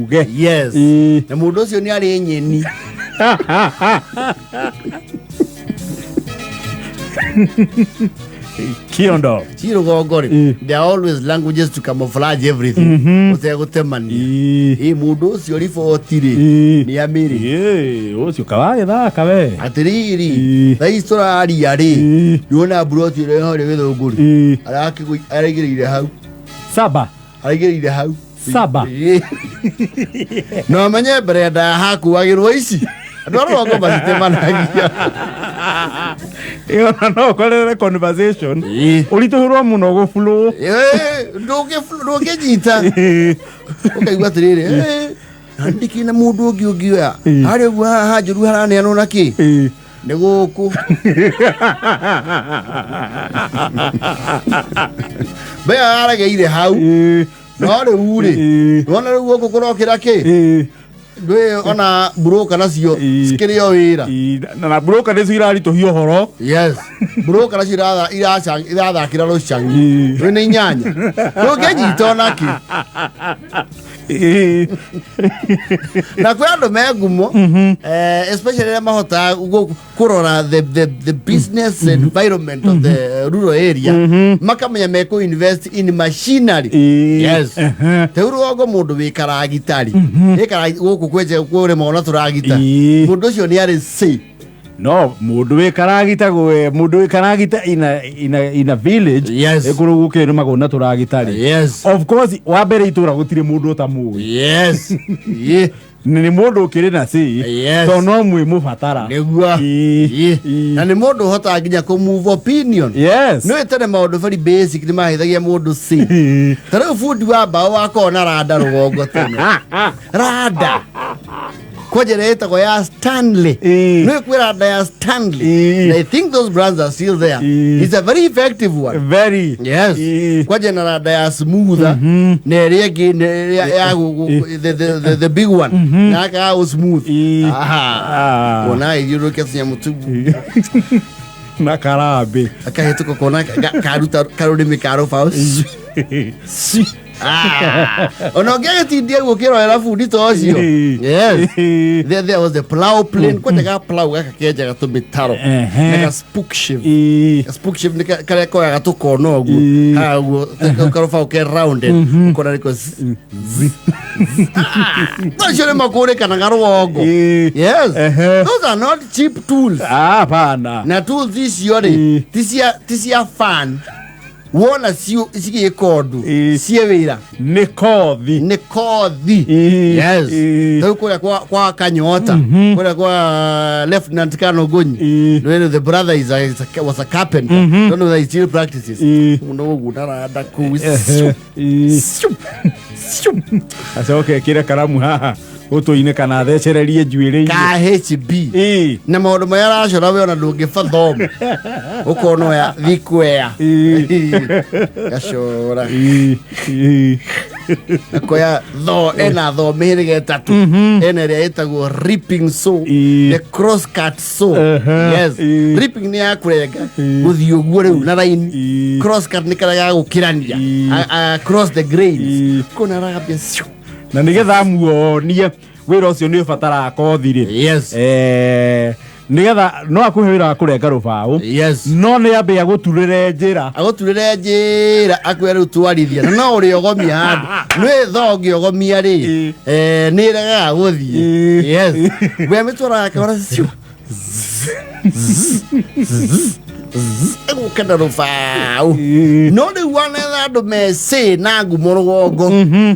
uge. Yes. Ĩĩ. Na mũndũ ũcio nĩ arĩ nyeni. Kiondo. Ci rũgongo rĩ, there are always languages to camouflage everything ũtegũtemania. Ĩ mũndũ ũcio riboti rĩ, nĩ amĩrĩ. Ĩĩ, ũcio kawagĩthaka we. Atĩrĩrĩ, thaa ici tũraria rĩ, nĩwona mburoti ĩrĩa ĩ harĩa Gĩthũngũri, araigĩrĩire hau. Saba. Araigĩrĩire hau. Saba. Ĩĩ. Na ũmenye mbere ndaya hakuagĩrwo ici, andũ a rũgongo matitemanagia. Ĩyo na no ũkorere conversation ũritũhĩrwo mũno gũbulũ. Ĩĩ, ndũngĩnyita ũkaigua atĩrĩrĩ, "Ĩĩ, na ndikĩ na mũndũ ũngĩ ũngĩoya harĩa ũguo haha njũru haraneanwo na kĩ nĩ gũkũ mbea yaregeire hau no rĩu rĩ, wona rĩu gũkũ kũrokĩra kĩ ndwĩ ona mburũka nacio cikĩrĩ o wĩra. Na mburũka nĩcio iraritũhia ũhoro. Yes, mburũka nacio irathakĩra rũcang'i rwĩ nĩ inyanya ndũngĩnyita ona kĩ. Na kwĩ andũ me ngumo, especially arĩa mahotaga kũrora the business environment of the rural area, makamenya mekũ invest in machinery. Yes. Rĩu rũgongo mũndũ wĩ karagitari ĩ gũkũ kwenje kũrĩmagwo na tũragita, mũndũ ũcio nĩ arĩ say. No mũndũ wĩ karagita gwe mũndũ wĩ karagita ina village ĩkũrũ gũkĩrĩmagwo na tũragita rĩ, of course wa mbere itũra gũtirĩ mũndũ ũtamũĩ. Nĩ mũndũ ũkĩrĩ na say, tondũ no mwĩ mũbatara. Nĩguo. Na nĩ mũndũ ũhotaga nginya kũ move opinion. Nĩ tene maũndũ very basic nĩ mahithagia mũndũ say. Ta rĩu bundi wa mbaũ wakorwo na randa rũgongo tene, randa kwanja ĩrĩa ĩtagwo ya Stanley, nĩ kwĩ randa ya Stanley, and I think those brands are still there. It's a very effective one. Very. Yes. Kwanja na randa ya smoother na ĩrĩa ĩngĩ nĩ ĩrĩa ya the big one na aka ga smooth. Aha, kuona ithiũrũrũkia tũnyamũ tũu na karambĩ. Akahĩtũka kona karuta karũrĩmĩ ka rũbaũ. Ah, ona ũngĩagĩtindia guo ũkĩrorera bundi ta ũcio. Yes, there was the plow plane, kwanja ga plow gaka kenjaga tũmĩtaro na ga spook shiv. Ga spook shiv nĩ karĩa koyaga tũkona ũguo haha ũguo karũbaũ ke rounded, ũkona nĩko zzz, zzz. Ah, macio nĩ makũrĩkanaga rũgongo. Yes, those are not cheap tools. Ah, hapana. Na tools icio rĩ, ti cia fun wona cigĩka ũndũ ciĩ wĩra. Nĩ kothi. Nĩ kothi. Yes. Rĩu kũrĩa kwa Kanyota, kũrĩa kwa Lieutenant Kanongonyi, no the brother was a carpenter. Don't know that he still practices. Mũndũ gũguna randa kũu. Acoke ekĩre karamu haha gũtũ-inĩ kana athecererie njuĩrĩ-inĩ. Ka HB na maũndũ marĩa aracora we ona ndũngĩbathoma, ũkona oya thikwea gacora akoya tho ena tho mĩhĩrĩga ĩtatũ, ena ĩrĩa ĩtagwo ripping saw, the cross cut saw. Yes. Ripping nĩ ya kũrenga gũthiĩ ũguo rĩu na raini. Cross cut nĩ karĩa ga gũkĩrania across the grains, kũna aragambia ciu. Na nĩgetha muonie wĩra ũcio nĩ ũbataraga kothi rĩ, nĩgetha no akũhe wĩra wa kũrenga rũbaũ, no nĩ ambe agũturĩre njĩra. Agũturĩre njĩra, akwĩra rĩu twarithia, na no ũrĩogomia handũ nĩ tho ũngĩogomia rĩ, nĩ ĩregaga gũthiĩ. Yes, we mĩtwaraga kahora ciu ĩgũke na rũbaũ. No rĩu wanetha andũ mecĩ na ngumo rũgongo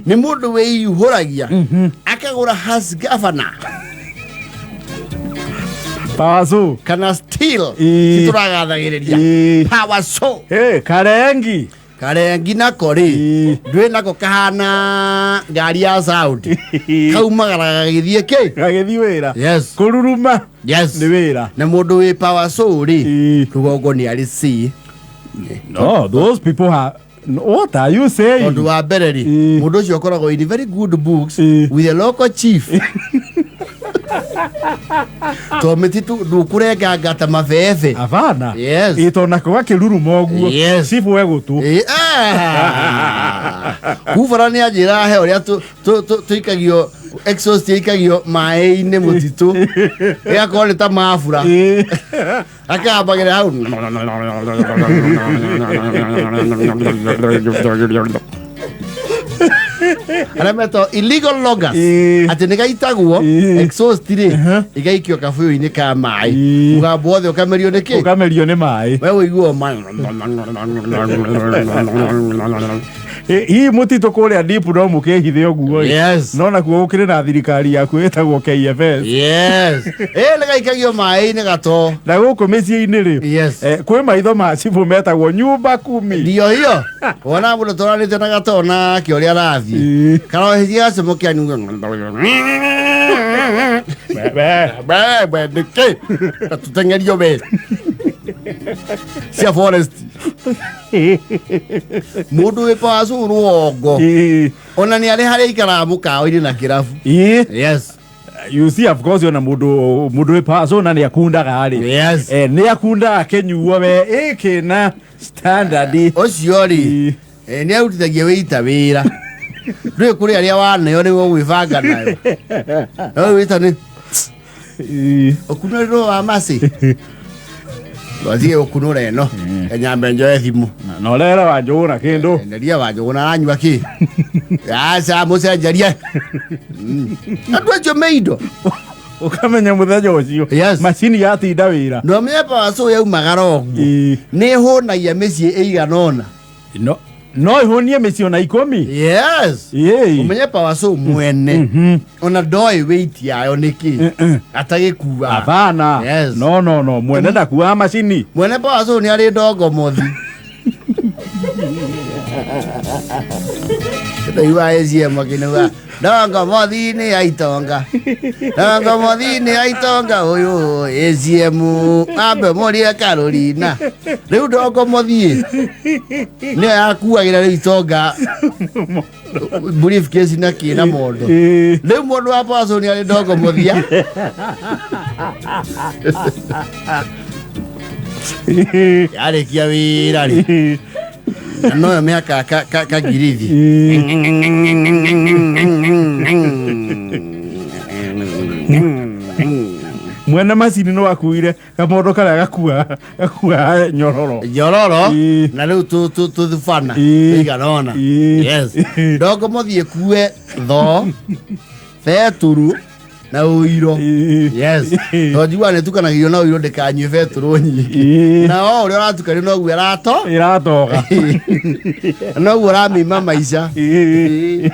nĩ mũndũ wĩiyũragia akagũra Husqvarna. Power saw. Kana Stihl. Citũragathagĩrĩria power saw. Hey, karengi. Karengi nako rĩ, ndwĩ nako kahana ngari ya sound, kaumagara gagĩthiĩ kĩ. Gagĩthiĩ wĩra. Yes. Kũruruma. Yes. Nĩ wĩra. Na mũndũ wĩ power saw rĩ rũgongo nĩ arĩ C. No, those people have, what are you saying? Tondũ wa mbere rĩ, mũndũ ũcio ũkoragwo in very good books with the local chief. To mĩtitũ ndũkũrenganga ta mabebe. Abana. Yes. Ĩ to nako gakĩruruma ũguo. Yes. Cibũ we gũtũ. Ĩ, ah! Kubara nĩ anjĩra he ũrĩa tũikagio exhaust ĩikagio maĩ-inĩ mũtitũ ĩgakorwo nĩ ta mabura. Ĩ. Akambagĩra hau arĩa metagwo illegal loggers. Ĩ. Atĩ nĩ gaitagwo Ĩ. exhaust rĩ, Aha. igaikio kabũyũ-inĩ ka maĩ. Ĩ. Mũgambo wothe ũkamerio nĩ kĩ? Ũkamerio nĩ maĩ. We ũiguo maĩ. Ĩ, hihi mũtitũ kũrĩa deep no mũkĩhithe ũguo ĩ? Yes. No nakuo gũkĩrĩ na thirikari yaku ĩtagwo KFS. Yes, ĩ nĩ gaikagio maĩ-inĩ gato. Na gũkũ mĩciĩ-inĩ rĩ, Yes. kwĩ maitho ma cibũ metagwo nyumba kumi. Ndio hiyo wona mũndũ tũranĩte na gato nake ũrĩa arathiĩ. Ĩ. Karoheria gacemũkia. We, we. Nĩkĩ na tũteng'erio we cia forest mũndũ wĩ pacu rũgongo. Ĩ. Ona nĩ arĩ harĩa aikaraga mũkawa-inĩ na kĩrabu. Ĩ. Yes. You see, of course, ona mũndũ wĩ paco na nĩ akundaga rĩ. Yes. Nĩ akundaga akĩnyuo we ĩkĩna standard. Ũcio rĩ, Ĩ. nĩ arutithagia wĩita wĩra ndũĩ kũrĩ arĩa waneo nĩguo gwĩbanga nayo no wĩta nĩ Ĩ. ũkunũrĩrwo wa macĩ wathiĩ ũkunũra ĩno enyambe njoe thimũ. Na ũrera wa njũgũ na kĩndũ. Enderia wa njũgũ na aranyua kĩ aca mũcenjerie. Andũ acio me indo. Ũkamenya mũthenya ũcio Yes. macini yatinda wĩra. No menye pawacu yaumagara ũguo Ĩ. nĩ hũnagia mĩciĩ ĩigana ũna. No ĩhũnie mĩciĩ ona 10. Yes. Ĩ. Ũmenye pawacu mwene ona ndoĩ weight yayo nĩkĩ atagĩkua. Abana. Yes. No, no, no, mwene ndakuaga macini. Mwene pawacu nĩ arĩ ndongo mothi ndaigua ACM akĩnauga ndongo mothi nĩ ya itonga, ndongo mothi nĩ ya itonga ũyũ ACM ambe mũrie Carolina rĩu ndongo mothi nĩyo yakuagĩra rĩu itonga briefcase na kĩ na mondo. Ĩ. Rĩu mũndũ wa pawacu nĩ arĩ ndongo mũthia. Ĩ. Yarĩkia wĩra rĩ, Ĩ. na noyo mĩaka kagirithi. Mwene macini no akuire kamondo karĩa gakua nyororo. Nyororo. Ĩ. Na rĩu tũthubana Ĩ. tũigana ũna. Ĩ. Yes, ndongo mũthiĩ kue tho betũrũ na ũiro. Ĩ. Yes, to njigua nĩ tukanagio na ũiro ndĩkanyue betũrũ nyingĩ. Ĩ. Na o ũrĩa ũratukanio noguo ĩrato Ĩratoga. noguo ũramĩima maica. Ĩ.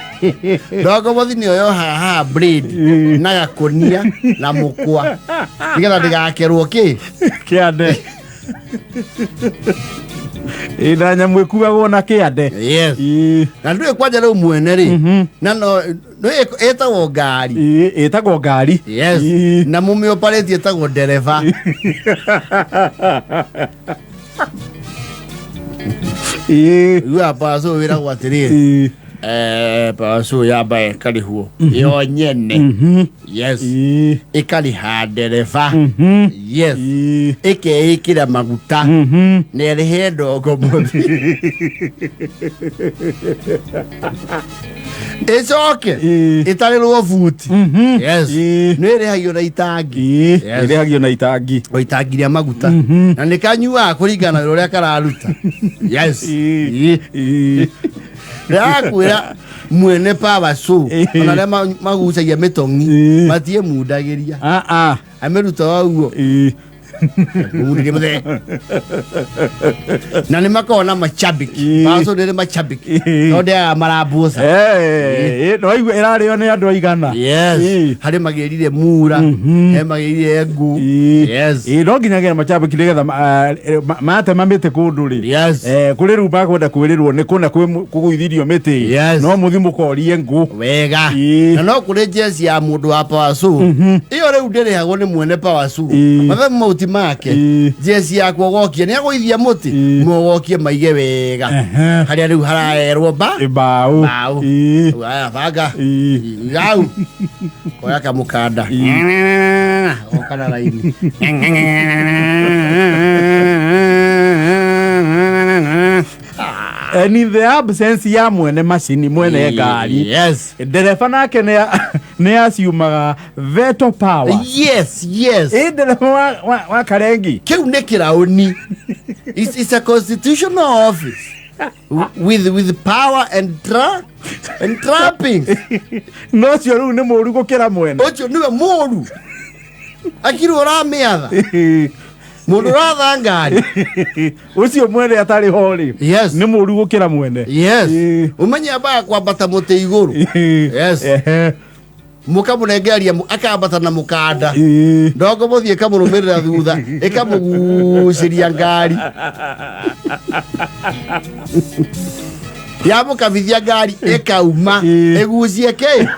Ndongo mũthi nĩyo yohaga haha blade Ĩ. na gakũnia na mũkwa nĩgetha ndĩgakerwo kĩ. Kĩande. Ĩ, na nyamũ ĩkuagwo na kĩande. Yes. Ĩ. Na ndũĩ kwanja rĩu mwene rĩ na no nĩ ĩtagwo ngari. Ĩ, ĩtagwo ngari. Yes. Ĩ. Na mũmĩoparĩti ĩtagwo ndereba. Ĩ. Iguaga paco wĩragwo atĩrĩrĩ, Ĩ. Paco yamba ĩkarĩhwo yo nyene. Yes. Ĩ. Ĩkarĩha ndereba. Yes. Ĩ. Ĩkeĩkĩra maguta na ĩrĩhe ndongo mũthi ĩcoke Ĩ. ĩtarĩrwo buti. Yes. Ĩ. Nĩ ĩrĩhagio na itangi. Ĩ. Yes. Ĩrĩhagio na itangi. O itangi rĩa maguta na nĩ kanyuaga kũringana na wĩra ũrĩa kararuta. Yes. Ĩ. Ĩ. Ndĩrakwĩra mwene power show Ĩ. ona arĩa magucagia mĩtong'i Ĩ. matiĩmundagĩria. Ah, ah. Amĩruta ũguo. Ĩ. Mundĩrie mũthee na nĩ makoragwo na machabiki. Ĩ. Power show nĩ machabiki. Ĩ. No ndĩaga marambuca. No igua ĩrarĩo nĩ andũ aigana. Yes. Ĩ. Harĩ magĩrire mura, he magĩrire ngu. Yes. Ĩ, no nginyagia macambĩki nĩgetha matema mĩtĩ kũndũ rĩ. Yes. Kũrĩ rĩu makwenda kwĩrĩrwo nĩ kũna kwĩ kũgũithirio mĩtĩ. Yes. No mũthi mũkorie ngũ. Wega. Ĩ. Na no kũrĩ jezi ya mũndũ wa power show ĩyo rĩu ndĩrĩhagwo nĩ mwene power show. Ĩ. Mathaa mau ti Make jeci yaku ũgokie nĩ agũithia mũtĩ, mũgokie maige wega harĩa rĩu haraerwo mba mbaũ. Mbaũ. Rĩu aya banga gau koya kamũkanda oka na raini. And in the absence ya mwene macini, mwene ngari, ndereba nake nĩ aciumaga veto power. Ĩ ndereba wa karengi. Kĩu nĩ kĩraũni. It's a constitutional office with power and trappings. No ũcio rĩu nĩ mũru gũkĩra mwene. Ũcio nĩwe mũru akiri ũramĩatha mũndũ ũratha ngari. Ũcio mwene atarĩ ho rĩ, nĩ mũru gũkĩra mwene. Ũmenye ambaga kwambata mũtĩ igũrũ. Mũkamũnengereria akambata na mũkanda, ndongo mũthiĩ ĩkamũrũmĩrĩra thutha ĩkamũgucĩria ngari, yamũkabithia ngari ĩkauma ĩgucie kĩ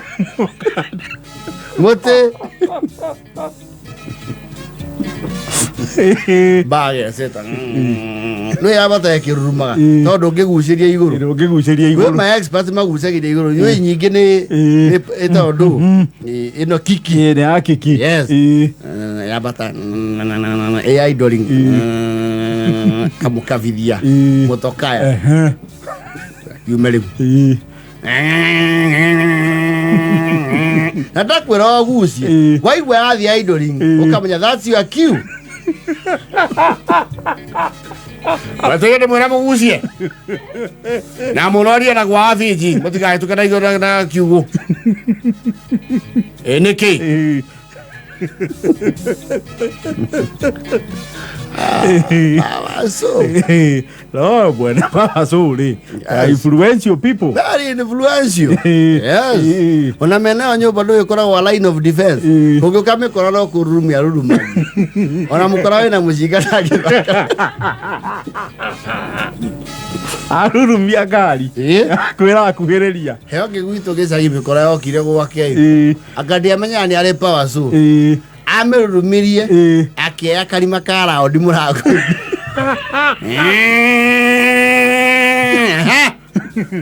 mũtĩ bageceta no yambata ĩkĩrurumaga tondũ ũngĩgucĩria igũrũ. Ũngĩgucĩria Gwĩ igũrũ. Ma expert magucagĩria igũrũ inyuĩ nyingĩ nĩ nĩ tondũ ĩno kiki. Nĩ ya kiki. Yambata ĩ idling kamũkabithia mũtokaya yume rĩu na ndakwĩra ũgucie. Waigua yathiĩ idling, ũkamenya that's your cue. Weteire ndĩmwĩra mũgucie na mũrorie na gwa binji mũtigahĩtũke na igũrũ na kiugũ ĩ nĩkĩ. So No bwana baba suri influential people. Very influential. Ona menayo nyũmba ndũĩ ĩkoragwo line of defense. Ũngĩũka mĩkora no kũrurumia ruruma ona mũkora wĩna mũcinga ndangĩthaka. Arurumia ngari kwĩra akuhĩrĩria. Heo ngĩgwitũ gĩcagi mĩkora yokire gwake anga ndiamenyaga nĩ arĩ power so amĩrurumirie akĩoya karima ka raũndi mũrango.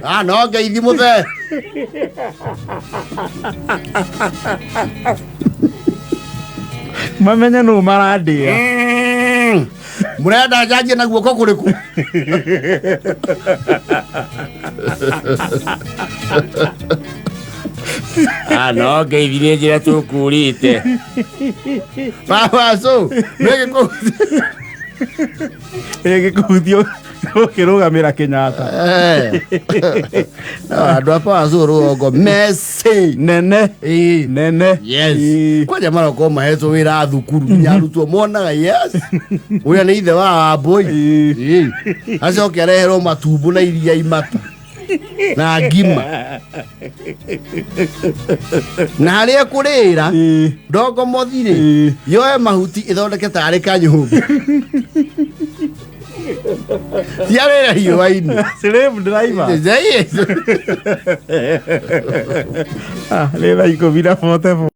Ah, no ngeithi mũthee. Mamenye nũ marandĩa. Mũrenda njanjie na guoko kũrĩkũ? Ah, no ngeithi nĩ njĩra tũkũrĩte baba so nĩgĩkũ Ĩgĩkũhutio ũkĩrũgamĩra Kenyatta. No andũ a power so rũgongo messy. Nene. Nene. Kwanja marokorwo mahetwo wĩra thukuru nginya arutwo monaga yes ũrĩa nĩ ithe wa Wambũi. Acoke areherwo matumbo na iria imata na ngima na harĩa ekũrĩra ndongo mothirĩ yoe mahuti ĩthondeke tarĩ kanyũmba tiarĩra riũa-inĩ. Slave driver. Ah, nĩ thaa 10:44.